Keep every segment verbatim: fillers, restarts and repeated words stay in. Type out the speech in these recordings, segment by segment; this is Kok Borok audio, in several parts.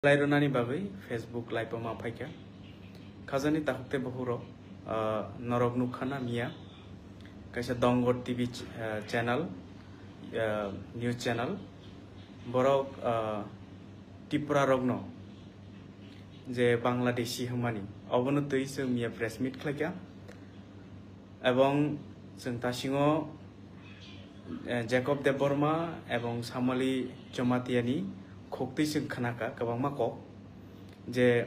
Lairunani bagwi Facebook live-o ma phaikha. Khajani takhuk tei bukhuk rok, ah, norok nukkhana miya kaisa Dongor T V ch-, ah, channel, ah, news channel. Borok, ah, Tripura rokno je Bangladeshi hwnmani, obono twi chwng miya press meet khlaikha. Ebong chwng tasingo, eh, Jacob Debbarma ebong Samali Jamatia ni khuk twi chwng khnakha kwbangma kok, je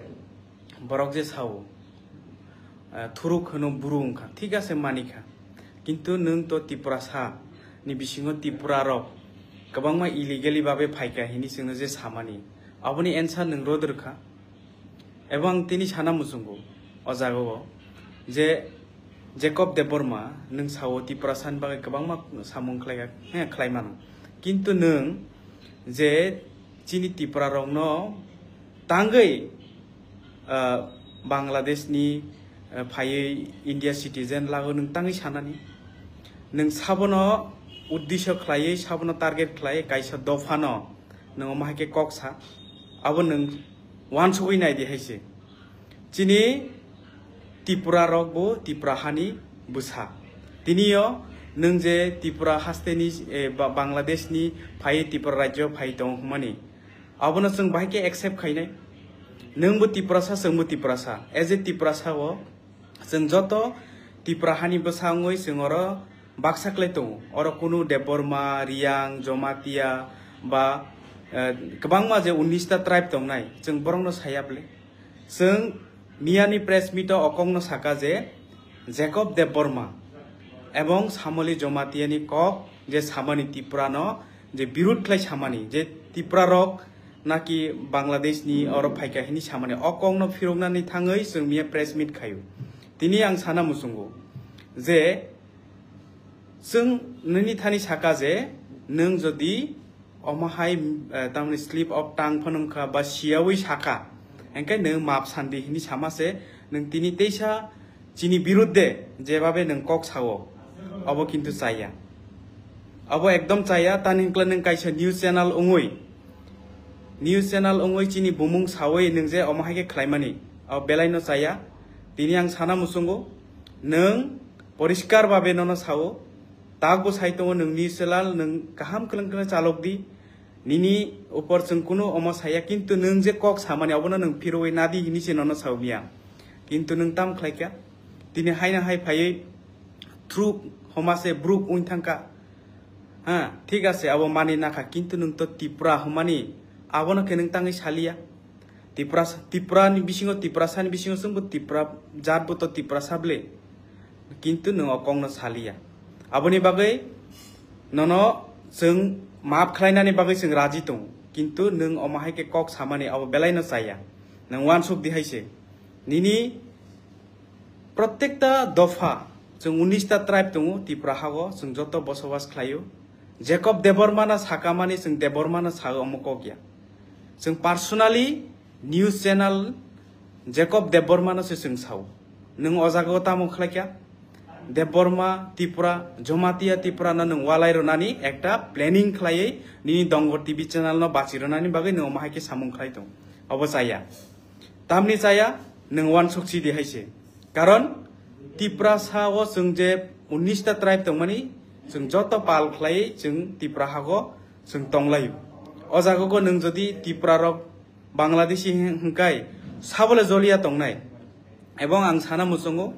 borok je sao, eh, thuruk hwno buru wngkha, thik ase manikha, kintu nwng to Tiprasa ni bisingo Tripura rok kwbangma illegally babe phaikha hini chwngno je samani, aboni answer nwng rwdwrkha. Ebong tini sana muchungo o jagao je Jacob Debbarma nwng sao Tiprasa ni bagwi kwbangma samung khlai, he, khlai mano, kintu nwng je chini Tripura rokno tangwi, ah, Bangladesh ni, ah, phaiwi India citizen lago nwng tangwi sanani, nwng sabono uddisho khlaiwi, sabono target khlaiwi kaisa dophano nwng omo hai khe kok sa, abo nwng uansugwi nai di hai se. Chini Tripura rok bo Tripura hani bwsa. Tini o nwng je Tripura haste ni, eh, Ba-, Bangladesh ni phai Tripura rajyo phai tong hwnmani, abono chwng bahai khe accept khainai. Nwng bo Tiprasa, chwng bo Tiprasa. As a Tiprasa o chwng joto Tripura hani bwsa wngwi chwng oro baksa khlai tongo. Oro kunu Debbarma, Riyang, Jomatia ba, eh, kwbangma je unnish ta tribe tongnai, chwng borokno saya bwle. Chwng miyani press meet o okongno saka je Jacob Debbarma ebong Samali Jamatia ni kok je samani Tripura no je birud khlai samani, je Tripura rok naki Bangladesh ni oro phaikha hini samani, o kokno phiroknani thangwi chwng miya press meet khaio. Tini ang sana muchungo je chwng nini thani saka je nwng jodi omo hai, eh, tamni slip of tongue phano wngkha ba siyawi saka, hingkhe nwng maap sandi hini sama se, nwng tini teisa chini birudde jebabe nwng kok sao, obo kintu chaya. Obo ekdom chaya, tani hwnkhe nwng kaisa news channel wngwi, news channel wngwi chini bumung sawi nwng je omo hai khe khlaimani, o belaino chaya. Tini ang sana muchungo, nwng poriskar babe nono sao, tak bo sai tongo nwng news channel, nwng kaham kwlwng kwlwng chalok di, nini upor chwng kunu omo saya, kintu nwng je kok samani obono nwng phirwi nadi hini se nono sao miya, kintu nwng tam khlaikha. Tini haino hai phaiwi through homa se bruk wng thangkha. Ha, thik ase, abo mani nakha, kintu nwng to Tipra hwnmani, abono khe nwng tangwi saliya. Tipra, Tipra ni bisingo, Tiprasa ni bisingo chwngbo Tipra jat bo to Tiprasa bwle, kintu nwng o kokno saliya. Aboni bagwi nono chwng maap khlainani bagwi chwng raji tongo, kintu nwng omo hai khe kok samani abo belaino chaya. Nwng uansuk di hai se. Nini Protekta dopha, chwng unnish ta tribe tongo Tripura hago, chwng joto bosobas khlaio. Jacob Debbarmano sakamani chwng Debbarmano sao omo kok ya. Chwng personally news channel Jacob Debbarmano se chwng sao. Nwng o jagao tamo khlaikha? Debbarma Tripura, Jomatia Tripura no nwng walai rwnani ekta planning khlaiwi nini Dongor T V channel no bachi rwnani bagwi nwng omo hai khe samung khlai tong. Obo chaya. Tamni chaya, nwng uansuk si di hai se. Karon Tiprasa o chwng je unnish ta tribe tongmani, chwng joto pal khlai chwng Tipra hago chwng tonglaio. O jaga go nwng jodi Tipra rok Bangladeshi hwn-, hwnkai sabole joliya tongnai. Ebong ang sana muchungo,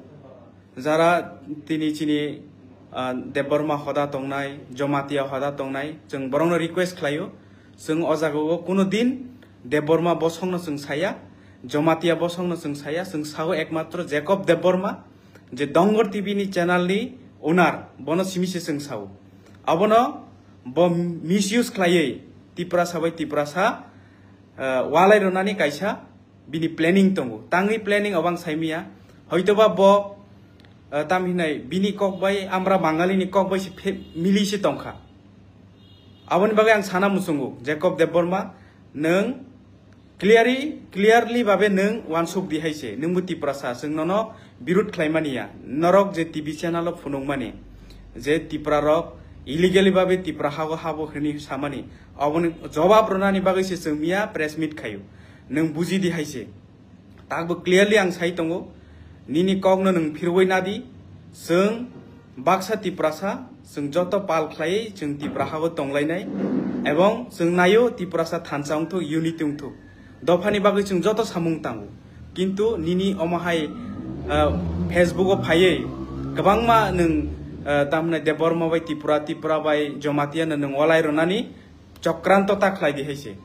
jara tini chini, ah, Debbarma hoda tongnai, Jomatia hoda tongnai, chwng borokno request khlaio, chwng o jaga o kuno din Debbarma bosongno chwng saya, Jomatia bosongno chwng saya, chwng sao ekmatro Jacob Debbarma, je Dongor T V ni channel ni owner, bono simi se chwng sao. Abono bo misuse khlaiwi Tiprasa bai Tiprasa, eh, walai rwnani kaisa bini planning tongo. Tangwi planning obang saimiya. Hoitoba bo, eh, tam hinai bini kok bai, amra Bangali ni kok bai se phe-, mili se tongkha. Aboni bagwi ang sana muchungo, Jacob Debbarma, nwng clearly, clearly babe nwng uansuk di hai se, nwngbo Tiprasa, chwng nono birud khlaimani ya, norok je T V channel o phunukmani, je Tipra rok illegally babe Tipra hago habo hwnwi samani, aboni jobab rwnani bagwi se chwng miya press meet khaio. Nwng buji di hai se. Takbo clearly ang sai tongo, nini kokno nwng phirwi nadi. Chwng baksa Tiprasa, chwng joto pal khlaiwi chwng Tipra hago tonglainai, ebong chwng naio Tiprasa thansa wngthuk, unity wngthuk. Dophani bagwi chwng joto samung tango. Kintu nini omo hai, ah, Facebook o phaiwi kwbangma nwng, ah, tamhwnai Debbarma bai Tipra, Tipra bai Jamatia no nwng walai rwnani chokranto ta khlai di hai se.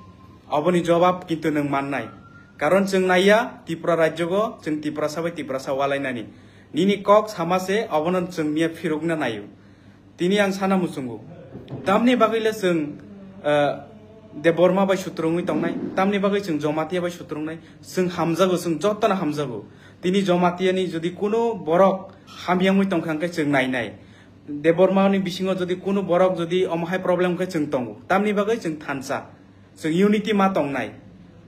Aboni jobab kintu nwng mannai. Karon chwng naiya Tripura rajyogo chwng Tiprasa bai Tiprasa walainani. Nini kok sama se abono chwng miya phirukna naio. Tini ang sana muchungo. Tamni bagwi le chwng, eh, Debbarma bai sutrungwi tongnai, tamni bagwi chwng Jamatia bai sutrungnai, chwng hamjago, chwng jotono hamjago. Tini Jamatiani jodi kuno borok hamyangwi tongkha hwnkhe chwng nainai. Debbarmani bisingo jodi kuno borok jodi omo hai problem khe chwng tongo, tamni bagwi chwng thansa. Chwng unity ma tongnai.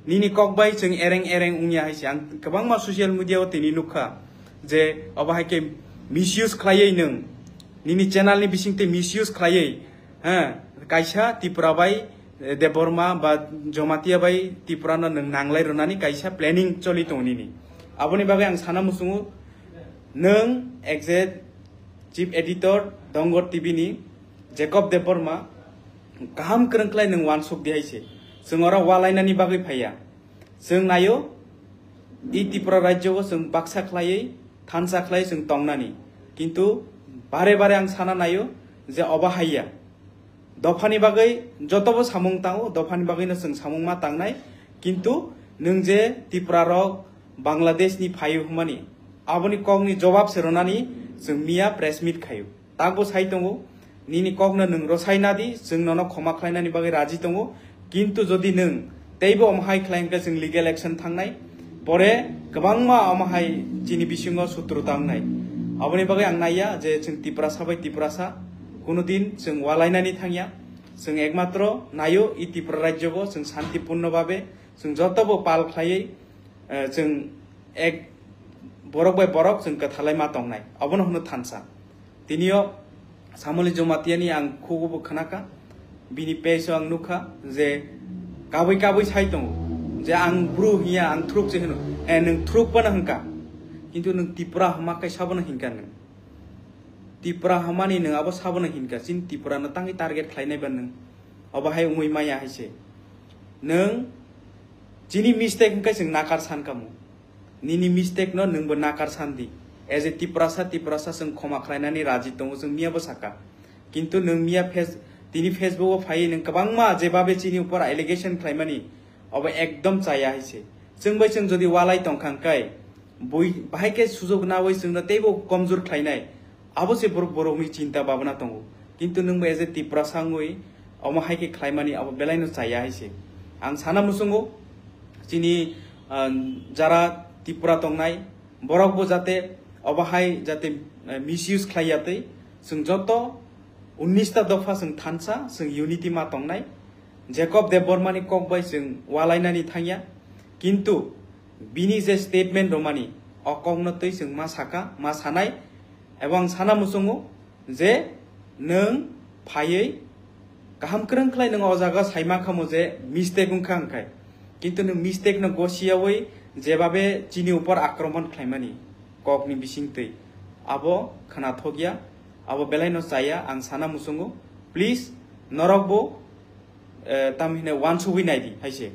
Nini kok bai chwng ereng ereng wngya hai se. Ang kwbangma social media o tini nukha je obo hai khe misuse khlaiwi nwng nini channel ni bising twi misuse khlaiwi, ha, kaisa Tripura bai, eh, Debbarma ba Jamatia bai Tripura no nwng nanglai rwnani kaisa planning choli tongo nini. Aboni bagwi ang sana muchungo, nwng exact chief editor Dongor T V ni Jacob Debbarma kaham kwrwng khlai nwng wansuk di hai se. Chwng oro walainani bagwi phaiya. Chwng naio, i Tripura rajyogo chwng baksa khlaiwi, thansa khlai chwng tongnani. Kintu bare bare ang sana naio je obo haiya. Dophani bagwi jotobo samung tango, dophani bagwino chwng samung ma tangnai. Kintu nwng je Tripura rok Bangladesh ni phaio hwnmani, aboni kokni jobab se rwnani chwng miya press meet khaio. Takbo sai tongo, nini kokno nwng rwsai nadi, chwng nono khoma khlainani bagwi raji tongo, kintu jodi nwng teibo omo hai khlai hwnkhe chwng legal action thangnai, pore kwbangma omo hai chini bisingo sutru tangnai. Aboni bagwi ang naiya je chwng Tiprasa bai Tiprasa kuno din chwng walainani thangya, chwng ekmatro naio i Tripura rajyogo chwng santipurno babe chwng jotobo pal khlaiwi, eh, chwng ek borok bai borok chwng kwthalai ma tongnai, obono hwno thansa. Tinio Samoli Jomatiani ang khugo bo khwnakha, bini page o ang nukha je kabui kabui sai tongo je ang bru hiya, ang thruk se hwno, eh, nwng thruk phano hwnkha, kintu nwng Tipra hwma kai sabono hinkha nwng. Tipra hwmani nwng abo sabono hinkha, chini Tipra no tangwi target khlainai ba nwng, obo hai wngwi maya hai se. Nwng chini mistake hwnkhe chwng nakar sankha mo. Nini mistake no nwngbo nakar sandi. As a Tiprasa, Tiprasa chwng khoma khlainani raji tongo, chwng miyabo saka. Kintu nwng miya face-, tini Facebook o phaiwi nwng kwbangma jebabe chini upor allegation khlaimani, obo ekdom chaya hai se. Chwng bai chwng jodi walai tongkha hwnkhe, bui bahai khe sujok nawi chwngno teibo komjor khlainai. Abo se borok, borokni chinta bhabna tongo. Kintu nwngbo as a Tiprasa wngwi omo hai khe khlaimani abo belaino chaya hai se. Ang sana muchungo chini, ah, jara Tripura tongnai, borokbo jate obo hai jate, eh, misuse khlai ya twi, chwng joto unnish ta dopha chwng thansa, chwng unity ma tongnai. Jacob Debbarmani kok bai chwng walainani thangya, kintu bini je statement romani, o kokno twi chwng ma saka, ma sanai, ebo ang sana muchungo je nwng phaiwi kaham kwrwng khlai nwng o jaga saima khamo je mistake wngkha hwnkhai, kintu nwng mistake no gosiyawi jebabe chini upor akromon khlaimani kokni bisingtwi, abo khwnathokya, abo belaino chaya, ang sana muchungo, please, norokbo, eh, tamhine wansugwi naidi hai se.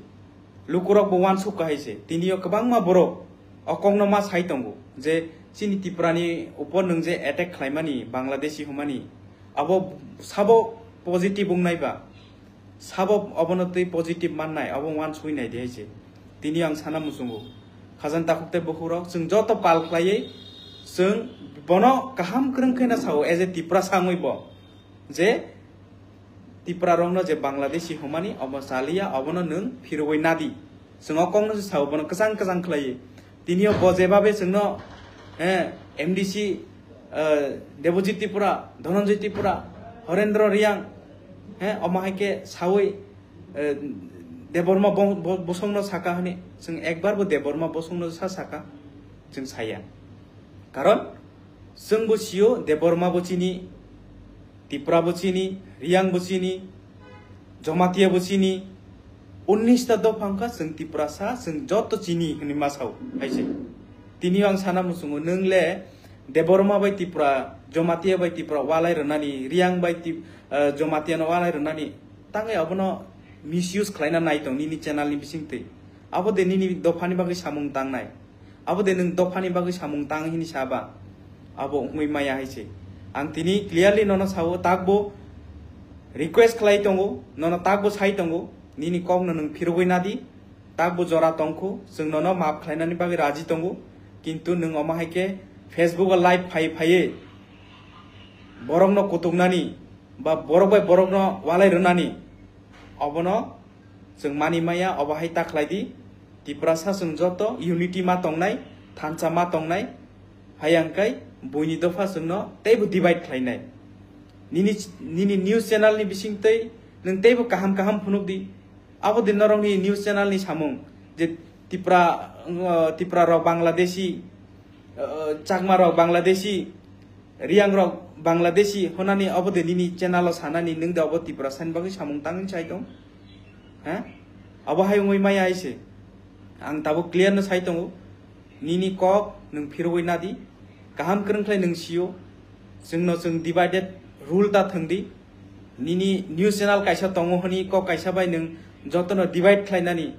Lukurokbo wansuk kha hai se. Tinio kwbangma borok o kokno ma sai tongo je chini Tiprani upor nwng je attack khlaimani, Bangladeshi hwnmani, abo sabo positive wngnai ba, sabo obono twi positive mannai, abo wansugwi naidi hai se. Tini ang sana muchungo, khajang takhuk tei bukhuk rok, chwng joto pal khlaiwi chwng bono kaham kwrwng khe na sao, as a Tiprasa wngwi bo, je Tiprarokno je Bangladeshi hwnmani obo chaliya, obono nwng phirogwi nadi. Chwng o kokno se sao, bono kwchang kwchang khlaiwi. Tinio bo jebabe chwngno, eh, M D C, eh, Debojit Tripura, Dhananjoy Tripura, Horendra Reang, eh, omo hai khe sawi, eh, Debbarma bo-, bo-, bosongno saka hwnwi. Chwng ekbar bo Debbarma bosongno sa saka, chwng saya. Karon chwng bo sio Debbarma bo chini, Tipra bo chini, Reang bo chini, Jamatia bo chini, Unnis ta dopha wngkha chwng Tiprasa, chwng joto chini hwnwi ma sao hai se. Tini ang sana muchungo, nwng le Debbarma bai Tipra, Jamatia bai Tipra walai rwnani, Riang bai Tip-, eh, Jamatia no walai rwnani, tangwi abono misuse khlaina nai tong nini channel ni bisingtwi. Abo de nini dophani bagwi samung tangnai. Abo de nwng dophani bagwi samung tang hini saba. Abo wngwi maya hai se. Ang tini clearly nono sao, takbo request khlai tongo, nono takbo sai tongo, nini kokno nwng phirogwi nadi, takbo jora tongkho, chwng nono maap khlainani bagwi raji tongo, kintu nwng omo hai khe Facebook o live phai phaiwi borokno kutuknani ba borok bai borokno walai rwnani, obono chwng mani maya, obo hai ta khlai di. Tiprasa chwng joto unity ma tongnai, thansa ma tongnai, hai ang kai buini dopha chwngno teibo divide khlainai. Nini, nini news channel ni bisingtwi nwng teibo kaham kaham phunuk di. Abo di norokni news channel ni samung je Tipra, uh, Tipra rok Bangladeshi, uh, Chakma rok Bangladeshi, Riang rok Bangladeshi honani abo de nini channel o sanani, nwng de abo Tiprasa ni bagwi samung tangwi sai tong? Ha? Abo hai wngwi maya hai se. Ang tabuk clear no sai tongo. Nini kok nwng phirogwi nadi. Kaham kwrwng khlai nwng sio. Chwngno chwng divided rule ta thwng di. Nini news channel kaisa tongo hwnwi kok kaisa bai nwng jotono divide khlainani,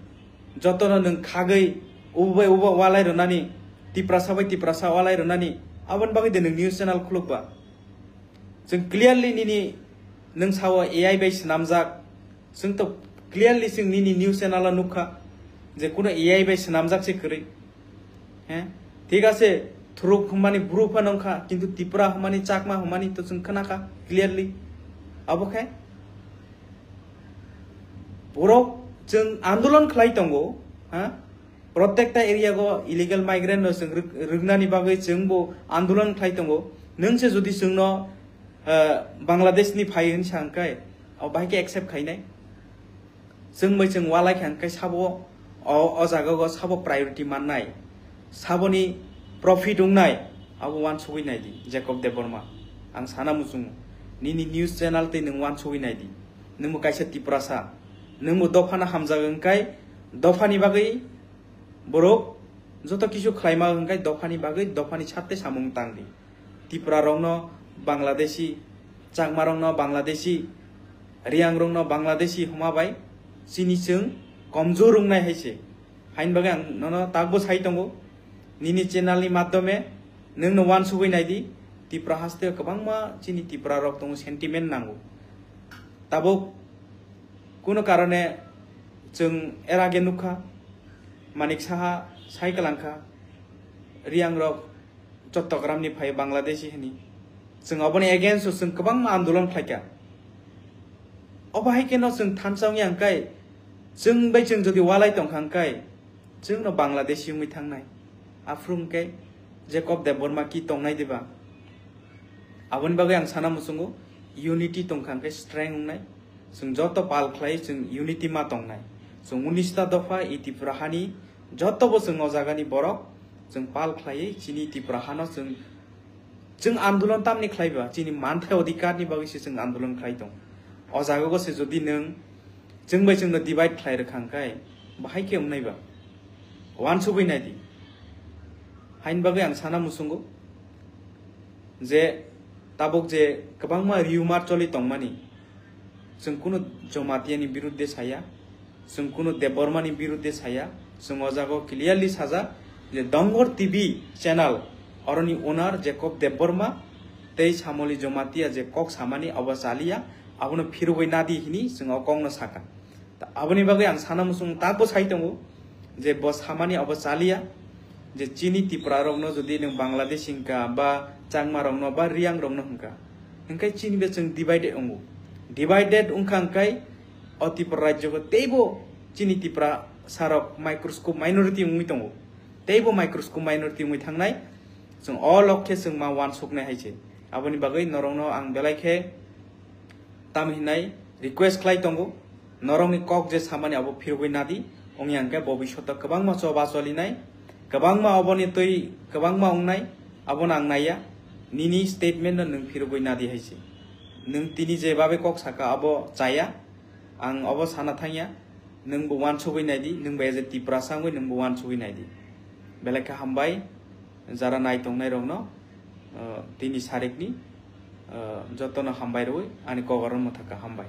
jotono nwng khagwi ubo bai ubo walai rwnani, Tiprasa bai Tiprasa walai rwnani, aboni bagwi de nwng news channel khulukba? Chwng clearly nini nwng sao A I bai swnamjak, chwng to clearly chwng nini news channel o nukha je kuno A I bai swnamjak se kwrwi. He? Thik ase, Thuruk hwnmani bru phano wngkha, kintu Tipra hwnmani, Chakma hwnmani to chwng khwnakha clearly. Abo khe borok chwng andolon khlai tongo, ha? Protekta area go illegal migrant no chwng rwk-, rwknani bagwi chwng bo andolon khlai tongo. Nwng se jodi chwngno, eh, Bangladesh ni phai hwn sa hwn khe, o bahai khe accept khainai? Chwng bai chwng walai kha hwn khe sabo o, o jaga go sabo priority mannai, saboni profit wngnai, abo wansugwi nai di, Jacob Debbarma. Ang sana muchungo, nini news channel tei nwng wansugwi nai di. Nwngbo kaisa Tiprasa, nwngbo dophano hamjak wngkai, dophani bagwi borok joto kisu khlaima wngkai, dophani bagwi, dophani satte samung tang di. Tipra rokno Bangladeshi, Chakma rokno Bangladeshi, Riang rokno Bangladeshi hwnma bai chini chwng komjor wngnai hai se. Haini bagwi ang nono takbo sai tongo, nini channel ni madhyome nwngno wansugwi nai di, Tipra haste o kwbangma chini Tipra rok tongo, sentiment nango. Tabuk kuno karone chwng er age nukha, Manik Saha sai kwlangkha, Riang rok Chottogram ni phai Bangladeshi hini. Chwng oboni against o chwng kwbangma andolon khlaikha. Obo hai kheno chwng thansa wngya hwnkhe, chwng bai chwng jodi walai tongkha hwnkhe, chwngno Bangladeshi wngwi thangnai. Aphuru hwnkhe Jacob Debbarma ki tongnai diba? Aboni bagwi ang sana muchungo, unity tongkha hwnkhe strength wngnai. Chwng joto pal khlai, chwng unity ma tongnai. Chwng unis ta dopha, i Tipra hani joto bo chwng o jagani borok, chwng pal khlaiwi chini Tipra hano chwng, chwng andolon tamni khlaiba, chini manthai odhikar ni bagwi se chwng andolon khlai tong. O jaga go se jodi nwng chwng bai chwngno divide khlai rwkha hwnkhe, bahai khe wngnai ba? Wansugwi nai di. Haini bagwi ang sana muchungo je tabuk je kwbangma rumor choli tongmani, chwng kunu Jamatia ni birudde saya, chwng kunu Debbarma ni birudde saya, chwng o jaga o clearly sajak je Dongor T V channel, oroni owner Jacob Debbarma tei Samoli Jamatia je kok samani abo chaliya, abono phirogwi nadi hini chwng o kokno saka. Ta aboni bagwi ang sana muchung takbo sai tongo je bo samani abo chaliya, je chini Tipra rokno jodi nwng Bangladesh hwnkha ba Changma rokno ba Riang rokno hwnkha, hwnkhe chini be chwng divided wngo. Divided wngkha hwnkhe o Tipra rajyo go teibo chini Tipra sarok microscope minority wngwi tongo, teibo microscope minority wngwi thangnai. Chwng o lok khe chwng ma wansuknai hai se. Aboni bagwi norokno ang belai khe tamo hinai request khlai tongo, norokni kok je samani abo phirogwi nadi, wngya hwnkhe bobishoto kwbangma choba cholinai, kwbangma oboni twi kwbangma wngnai, abono ang naiya. Nini statement no nwng phirogwi nadi hai se. Nwng tini je babe kok saka abo chaya, ang obo sana thangya. Nwngbo uansugwi naidi, nwngbo as a Tiprasa wngwi nwngbo uansugwi naidi. Belai khe hambai, jara nai tongnai rokno, uh, tini sarikni, uh, jotono hambai rwui ani kogoron mwthaka hambai.